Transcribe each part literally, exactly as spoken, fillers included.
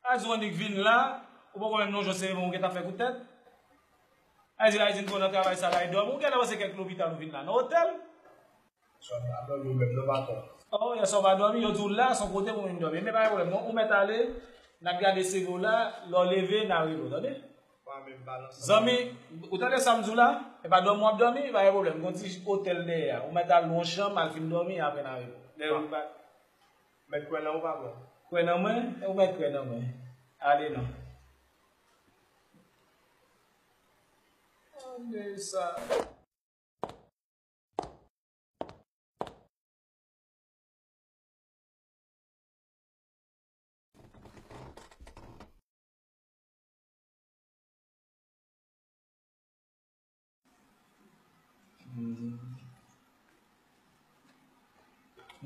Ayiti, w annik vin la, ou poko menm nan yon jan seremoni, ou gentan fè kout tèt. Ayiti, Ayiti, m nan travay sa la, e dòmi. Ou gentan panse kèk lopital ou vin la, nan otèl? Swa pa dòmi, ou mèt nan baton. Oh, yè swa w pa dòmi, yo di w la, se yon kote pou w vin dòmi. Men pa gen pwoblèm, non, ou mèt ale, n ap gade seve w la, lè w leve, n a rele w, tande? Pa menm balanse. Zanmi, ou tande sa m di w la? E pa dòmi w ap dòmi, pa gen pwoblèm. Gon ti otèl dèyè a. Ou mèt al lwe yon chanm, al fin dòmi, apre n a rele w. Lè ou pa. Mèt kwè nan ou, pa bon. Kwè nan mwen? E ou mèt kwè nan mwen. Ale non. Tande sa.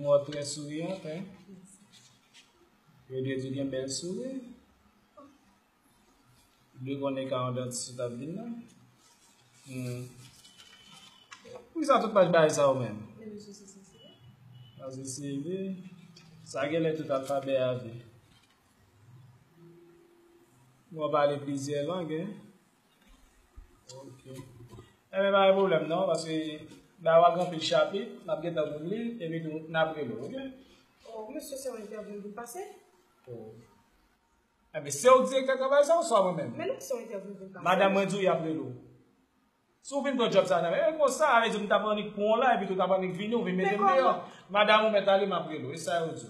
Mwen trè souriant, hein? Yo dwe di w gen bèl souri. Li konnen ka yon dantis ou t ap vin la. Hmm. Poukisa tout paj bagay sa yo menm? Sa se seve. Sa genlè tout alfabè a vre. Mwen pale plizyè lang, hein? Ok. Enben, pa gen pwoblèm non, paske la w ap gen anpil chapit, n ap gentan pou li, epi tou, n ap rele w, ok? Oh, mesye, se yon entèvyou m vin pase? Oh. Enben, se ou k direktè travay sa, oswa mwen menm? Men non, se yon entèvyou m vin pase. Madanm mwen di w y ap rele w. Si w vin pran djòb sa nan men, e konsa, sa vle di m t ap annik pran w la, epi tou w t ap annik vini, w vin mete m deyò. Madanm ou mèt ale, m ap rele w. E sa yo di w.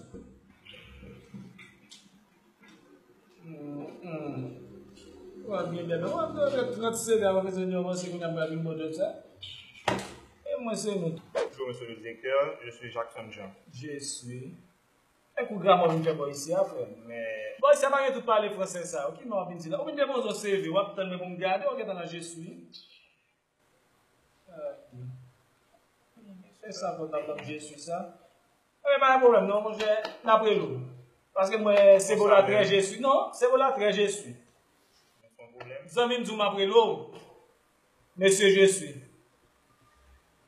Hmm, hmm. W ap gen bèbè. W ap gen trant seve a, w ap bezwen di w panse kounye a m pral vin pran djòb sa. E mwen se nou. Bonjour, monsieur le directeur, je suis Jackson Jean. Je suis. Èske w gramò vin fè bò isi a, frè m? Men bò isi a pa gen tout pale fransè sa. Ou ki men w ap vin di la? Ou vin depoze yon seve, w ap tann mwen pou m gade, ou gentan nan je suis. Fè sa pòtab la, je suis sa. Ebyen, pa gen pwoblèm non, monchè, n ap rele w. Paske mwen, se volatrè je suis. Non, se volatrè je suis. Zanmi m di w m ap rele w. Mesye je suis.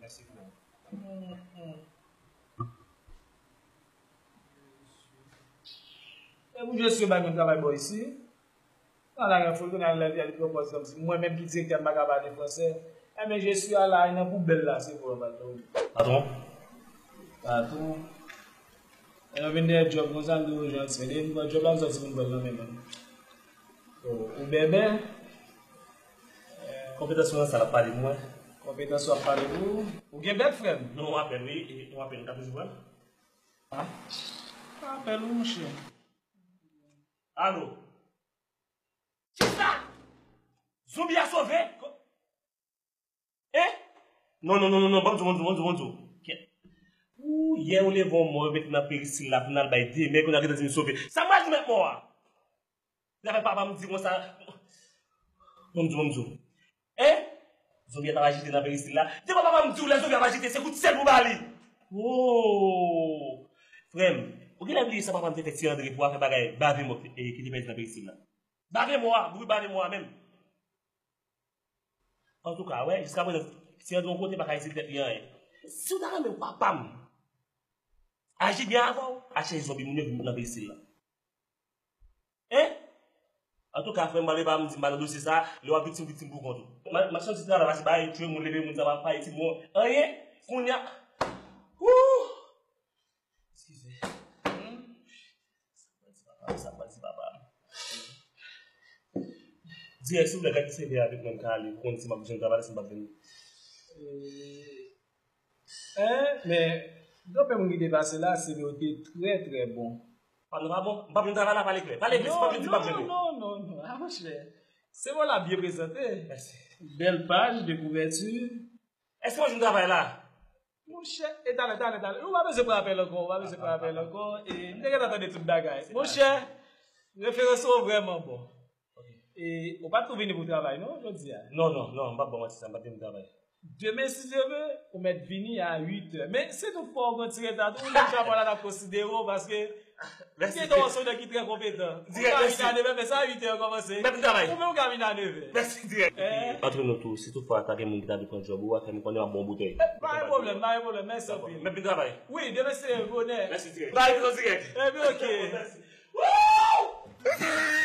Mèsi frè m. E pou je suis bay mwen travay bò isi. Nan la gen foul kounye a lè li pran pòz kòmsi mwen menm ki direktè m pa ka pale fransè. Enben je suis a la, nan poubèl la, se pou w pale. Patwon. Patwon. Lè nou vin dèyè djòb konsa, nou di w jan se. Depi m pran djòb la, m sòti pou m pran l nan men mwen. Oh, ou bèbè. Konpetans ou nan sa l ap pale pou mwen. Konpetans ou ap pale pou ou. Ou gen bèt, frè m? Non, yon apèl, wi. E, yon apèl, m ka toujou pran l? Ah. Yon apèl, wi, monchè. Alo? Kisa? Zonbi a sove? Ko-, Hein? Non, non, non, non, non, ban m di w, ban m di w, ban m di w, ban m di w. Kè-, ou, yè ou leve yon mò, yo mete nan perisil la, pou n al bay de mè, kounye a gentan di m sove. Sa m pral di mèt mò a? Zafè papa m di konsa. Ban m di w, ban m di w. Hein? Zonbi a t ap ajite nan perisil la. Depi papa m di w lè zonbi ap ajite, se kout sèl pou ba li. Oh! Frè m, ou genlè bliye sa papa m te fè Ti Andre pou afè bagay bave mò ki, e, ki te pèdi nan perisil la. Bave mò a, bri bave mò a menm. Antouka, wè, jiskaprezan, Ti Andre yon kote pa ka itilize tèt li anyen. Si w ta renmen papa m aji byen avè w, al chèche zonbi moun yo vin nan peyi isit la. Hein? Antouka, frè m, pale pa m, di m pa nan dosye sa, lè w ap viktim, viktim pou kont ou. Ma-, machann ti travay, pase bay, tchwe moun, leve moun, sa pa, pa itil moun anyen, kounye a. Wouh! Eskize. Hmm? Sa m pral di papa m, sa m pral di papa m. Dirèk, silvouplè, gade seve avèk mwen, m ka ale, ou konn si m ap bezwen travay, si m p ap vini. Hein? Men, gen anpil moun ki te pase la, seve yo te trè, trè bon. Pa, nou pa bon? M p ap vin travay la, pale klè. Pale klè, si w p ap vin, di m p ap vini. Non, non, non, non, non. Ah, monchè. Seve w la byen prezante. Mèsi. Bèl paj de kouvèti. Èske mwen jwenn travay la? Monchè, e talè, talè, talè. Ou pa bezwen pran apèl ankò, ou pa bezwen pran apèl ankò. E m te gentan tande tout bagay. Monchè, referans ou vrèman bon. E ou pa t tou vini pou travay, non, jodi a? Non, non, non, m p ap ba w manti sa, m pa t vini travay. Demen, si Dye vle, ou mèt vini a uit è. Men, si tou fò ou gen ti reta tou, ou menm chapò la t ap konsidere w, paske Mèsi. Gen yon sonè ki trè konpetan. Ou ka vin a nèf è, men sa uit è kòmanse. Mèt travay. Ou menm ou ka vin a nèf è. Mèsi dirèk. Antre nou tou, si toutfwa ta gen moun ki ta vin pran djòb ou, ou a fè m konnen w ap bon boutèy. Pa gen pwoblèm, pa gen pwoblèm. Mèsi anpil. Mèt vin travay. Wi, demen se bonè. Mèsi dirèk. Bay nou dirèk. Ebyen, oke. Mèsi. Woo!